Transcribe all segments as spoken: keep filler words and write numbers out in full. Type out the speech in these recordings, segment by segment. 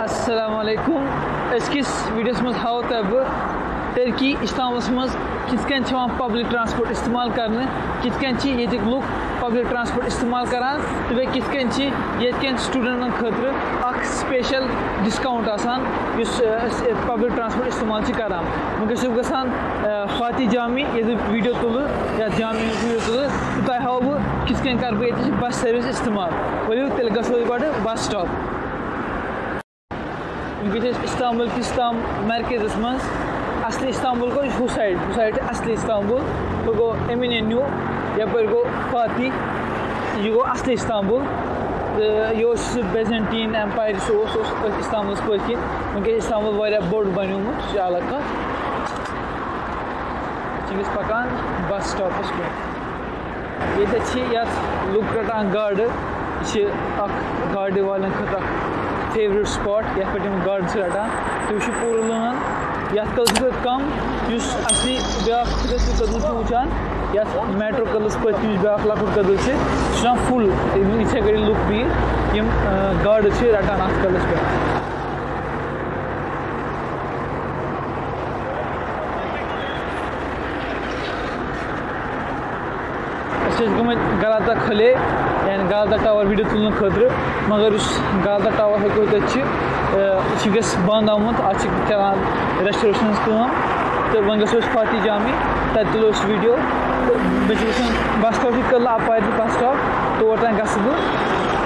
السلام علیکم۔ أزکِس ویٖڈیوَس منٛز ہاوو تۄہہِ بہٕ ٹرکی استنبولَس منٛز کِتھ کٔنۍ چھِ یِوان پبلک ٹرانسپورٹ استعمال کرنہٕ، کِتھ کٔنۍ چھِ ییٚتِکۍ لُکھ پبلک ٹرانسپورٹ استعمال کران تہٕ بیٚیہِ کِتھ کٔنۍ چھِ ییٚتہِ کٮ۪ن سٹوٗڈنٹَن خٲطرٕ اکھ سپیشل ڈسکاؤنٹ آسان یُس، اَ، أسۍ پبلک ٹرانسپورٹ استعمال چھِ کران۔ وٕنکیٚس چھُس بہٕ گژھان، اَ، فاتح جامی، ییٚتہِ بہٕ ویٖڈیو تُلہٕ، یَتھ جامی ہُنٛد ویٖڈیو تُلہٕ، تہٕ تۄہہِ ہاوٕ بہٕ کِتھ کٔنۍ کرٕ بہٕ ییٚتِچ بس سٔروِس استعمال۔ ؤلِو تیٚلہِ گژھو أسۍ گۄڈٕ بس سٹاپ۔ وٕنکیٚس چھِ أسۍ استنبول کِس تام مرکزَس منٛز۔ اصلی استنبول گوٚو ہُہ سایڈ، ہُہ سایڈ چھِ اصلی استنبول۔ ہُہ گوٚو ایمینینیو، یَپٲرۍ گوٚو فاتی، یہِ گوٚو اصلی استنبول۔ تہٕ یہِ اوس سُہ بیزنٹین ایمپایر، سُہ اوس، اوس أتھۍ استنبولَس پٔتھۍ کِنۍ۔ وٕنکیٚس چھِ استنبول واریاہ بوٚڑ بَنیومُت، سُہ چھِ الگ کَتھ۔ چھِ أسۍ پَکان بس سٹاپَس کُن۔ ییٚتٮ۪تھ چھِ یَتھ لُکھ رَٹان گاڈٕ۔ یہِ چھِ اَکھ گاڈٕ والٮ۪ن خٲطرٕ اَکھ فیورِٹ سپاٹ، یَتھ پٮ۪ٹھ یِم گاڈٕ چھِ رَٹان۔ تُہۍ وٕچھِو پوٗرٕ لٲن، یَتھ کٔدلہٕ چھِ کَم، یُس اَصلی بیٛاکھ چھِ تُہۍ کٔدٕل چھِو وٕچھان، یَتھ میٹرو کٔدلَس پٔتۍ کِنۍ یُس بیٛاکھ لۄکُٹ کٔدٕل چھِ، سُہ چھُ آسان فُل۔ یِم یِتھَے کٔنۍ لُکھ بِہِتھ، یِم، آ، گاڈٕ چھِ رَٹان اَتھ کٔدلَس پٮ۪ٹھ۔ أسۍ ٲسۍ گٔمٕتۍ غلطہ خلے، یعنی غلطہ ٹاور ویٖڈیو تُلنہٕ خٲطرٕ، مگر یُس غلطہ ٹاور ہیٚکو تَتہِ چھِ، آ، یہِ چھِ وٕنکیٚس بنٛد آمُت، اَتھ چھِ چَلان ریسٹوریشن ہٕنٛز کٲم، تہٕ وۄنۍ گژھو أسۍ فاتح جامی، تَتہِ تُلو أسۍ ویٖڈیو۔ تہٕ بیٚیہِ چھِ وٕچھُن بس سٹاپ چھِ کٔدلہٕ اَپارِ تہِ بس سٹاپ، تور تام گژھٕ بہٕ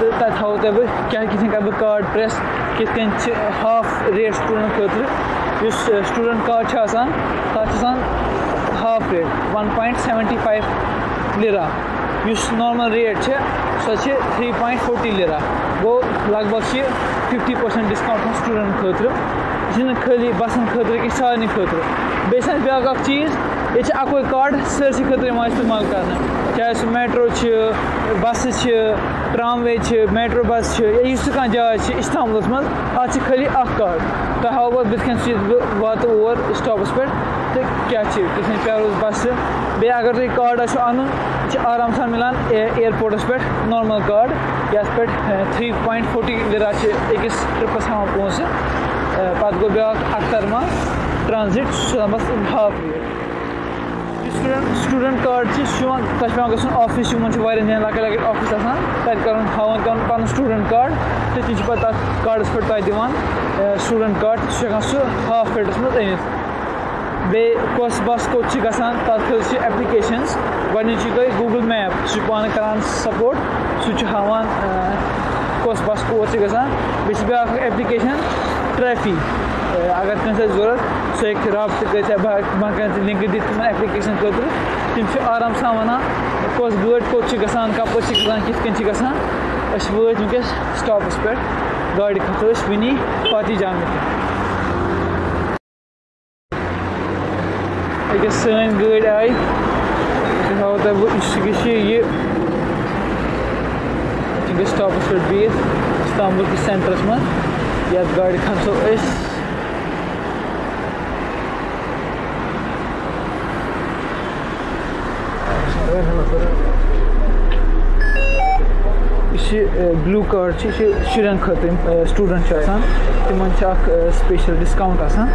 تہٕ تَتہِ ہاوو تۄہہِ بہٕ کیٛاہ کِتھ کٔنۍ کَرٕ بہٕ کارڈ پریس، کِتھ کٔنۍ چھِ ہاف ریٹ سٹوٗڈنٛٹ خٲطرٕ۔ یُس، آ، سٹوٗڈنٛٹ کارڈ چھُ آسان، تَتھ چھِ آسان ہاف ریٹ، ون پوینٹ سیونٹی فایو لیرا۔ یُس نارمل ریٹ چھِ، سۄ چھِ تھری پوینٹ فورٹی لیرا۔ گوٚو، لگ بگ چھِ ففٹی پٔرسنٹ ڈسکاؤنٹ آسان سٹوٗڈنٛٹ خٲطرٕ۔ یہِ چھِنہٕ خٲلی بسن خٲطرٕ کینٛہہ، سارنٕے خٲطرٕ۔ بیٚیہِ چھِ اَسہِ بیٛاکھ اَکھ چیٖز، ییٚتہِ چھِ اَکوے کارڈ سٲرسٕے خٲطرٕ یِوان استعمال کرنہٕ، چاہے سُہ میٹرو چھِ، بسہٕ چھِ، ٹرام وے چھِ، میٹرو بس چھِ، یا یُس تہِ کانٛہہ جاے چھِ استنبولس منٛز، اَتھ چھِ خٲلی اَکھ کارڈ۔ تۄہہِ ہاوو بہٕ بٕتھِ کَنۍ سُہ، ییٚلہِ بہٕ واتہٕ اور سٹاپَس پٮ۪ٹھ، تہٕ کیٛاہ چھِ، کِتھ کٔنۍ پیٛارو أسۍ بَسہِ۔ بیٚیہِ اگر تۄہہِ کارڈ آسیو اَنُن، یہِ چھِ آرام سان مِلان اے-، ایرپورٹَس پٮ۪ٹھ نارمل کارڈ، یَتھ پٮ۪ٹھ، A, three point forty lira چھِ أکِس ٹرٛپَس ہٮ۪وان پونٛسہٕ۔ اے، پَتہٕ گوٚو بیٛاکھ اختر ما ٹرٛانزِٹ، سُہ چھُ آسان بَس ہاف ریٹ۔ یُس سٹوٗڈنٛٹ، سٹوٗڈنٛٹ کارڈ چھِ، سُہ چھُ یِوان، تۄہہِ چھُ پٮ۪وان گژھُن آفِس، یِمَن چھِ واریاہ جایَن لۄکٕٹۍ لۄکٕٹۍ آفِس آسان، تَتہِ کَرُن، ہاوان پٮ۪وان پَنُن سٹوٗڈنٛٹ کارڈ، تہٕ تِم چھِ پَتہٕ تَتھ کارڈَس پٮ۪ٹھ تۄہہِ دِوان، اے، سٹوٗڈنٛٹ کارڈ، سُہ چھُ ہٮ۪کان سُہ ہاف ریٹَس منٛز أنِتھ۔ بیٚیہِ کۄس بَس کوٚت چھِ گژھان، تَتھ خٲطرٕ چھِ ایپلیکیشنٕز۔ گۄڈٕنِچ چھِ تۄہہِ گوٗگٕل میپ، سُہ چھُ پانہٕ کَران سپورٹ، سُہ چھُ ہاوان، اے، کۄس بَس کوٚت چھِ گژھان۔ بیٚیہِ چھِ بیٛاکھ اَکھ ایپلیکیشن ٹریفی۔ اے، اگر کٲنٛسہِ آسہِ ضوٚرَتھ، سُہ ہیٚکہِ رابطہٕ کٔرِتھ یا بہٕ ہٮ۪کہٕ، بہٕ ہٮ۪کہٕ کٲنٛسہِ لِنکہٕ دِتھ تِمَن ایپلیکیشن خٲطرٕ۔ تِم چھِ آرام سان وَنان کۄس گٲڑۍ کوٚت چھِ گژھان، کَپٲرۍ چھِ گژھان، کِتھ کٔنۍ چھِ گژھان۔ أسۍ وٲتۍ وٕنکیٚس سٹاپَس پٮ۪ٹھ، گاڑِ کھَسو أسۍ وٕنی فاتح جامع کِنۍ۔ أکیٛاہ سٲنۍ گٲڑۍ آیہِ، بہٕ ہاوو تۄہہِ بہٕ، یہِ چھِ، یہِ چھِ یہِ، یہِ گژھِ سٹاپَس پٮ۪ٹھ بِہِتھ استنبول کِس سینٹرَس منٛز، یَتھ گاڑِ کھَسو أسۍ۔ یُس یہِ، اے، بِلیوٗ کارڈ چھِ، یہِ چھِ شُرٮ۪ن خٲطرٕ، یِم، اے، سٹوٗڈنٛٹ چھِ آسان، تِمَن چھِ اَکھ، اے، سپیشل ڈِسکاوُنٛٹ آسان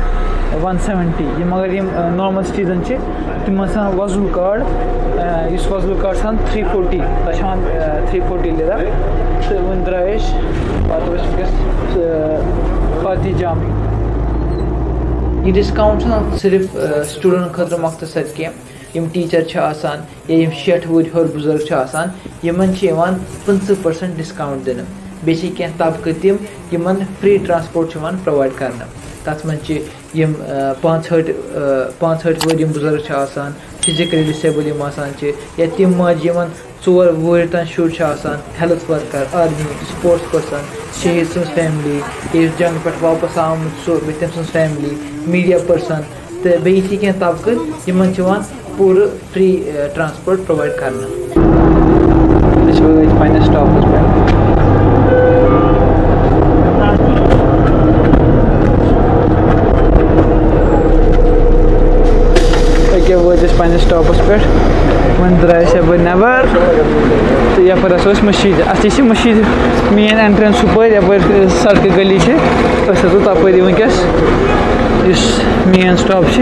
ون سیونٹی۔ یِم، مگر یِم، اے، نارمل سِٹیٖزَن چھِ، تِمَن چھِ آسان وۄزُل کارڈ، اے، یُس وۄزُل کارڈ چھِ آسان تھرٛی فورٹی، تَتھ چھِ ہٮ۪وان، اے، تھرٛی فورٹی لیرا۔ تہٕ وۄنۍ درٛاے أسۍ، پَتہٕ ٲسۍ وٕنکیٚس، اے، فاتح جامع۔ یہِ ڈِسکاوُنٛٹ چھُنہٕ صرف، اے، سٹوٗڈنٛٹ خٲطرٕ مختصر کینٛہہ، یِم ٹیٖچر چھِ آسان یا یِم شیٹھ وُہٕرۍ ہیوٚر بُزرگ چھِ آسان، یِمن چھِ یِوان پٕنٛژٕہ پٔرسنٹ ڈِسکاوُنٛٹ دِنہٕ۔ بیٚیہِ چھِ کینٛہہ طبقہٕ تِم، یِمن فری ٹرانسپورٹ چھُ یِوان پرووایڈ کرنہٕ۔ تَتھ منٛز چھِ یِم، آ، پانٛژہٲٹھ، آ، پانٛژہٲٹھ وُہٕرۍ یِم بُزرگ چھِ آسان، فزیکلی ڈسیبل یِم آسان چھِ، یا تِم ماجہِ یِمن ژور وُہٕرۍ تام شُرۍ چھِ آسان، health worker, army, sports person, شہید سٕنٛز فیملی، یُس جنگ پٮ۪ٹھ واپس آمُت سُہ، بیٚیہِ تٔمۍ سٕنٛز فیملی، میٖڈیا پرسن، تہٕ بیٚیہِ یِتھی کینٛہہ طبقہٕ، یِمن چھِ یِوان پوٗرٕ فری، آ، ٹرانسپورٹ پرووایڈ کرنہٕ۔ أسۍ وٲتۍ پننِس سٹاپس پٮ۪ٹھ۔ أکیٛاہ وٲتۍ أسۍ پننِس سٹاپس پٮ۪ٹھ۔ وۄنۍ درٛاے سا بہٕ نٮ۪بر تہٕ یپٲرۍ پَتہٕ ہَسا ٲسۍ مٔشیٖد۔ اَتھ تہِ چھِ مٔشیٖد مین اٮ۪نٹرٛنٕس ہُپٲرۍ، یَپٲرۍ سڑکہِ گلی چھِ۔ أسۍ ہَسا تَپٲری وٕنکٮ۪س، یُس مین سٹاپ چھِ،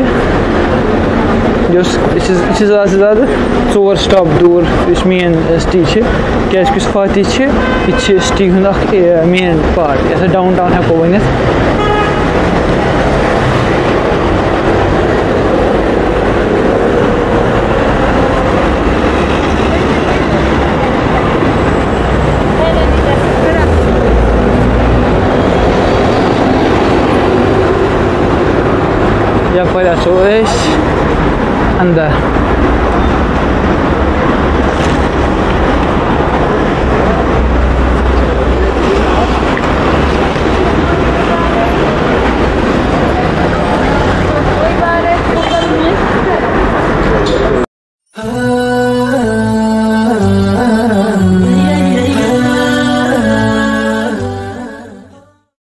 یُس، یہِ چھِ، یہِ چھِ زیادٕ سے زیادٕ ژور سٹاپ دوٗر یُس مین سٹی چھِ، کیٛازِکہِ یُس فاتح چھِ، یہِ تہِ چھِ سٹی ہُنٛد اَکھ، اے، مین پارٹ، یَتھ أسۍ ڈاوُن ٹاوُن ہٮ۪کو ؤنِتھ۔ یَپٲرۍ اَژو أسۍ اَندَر۔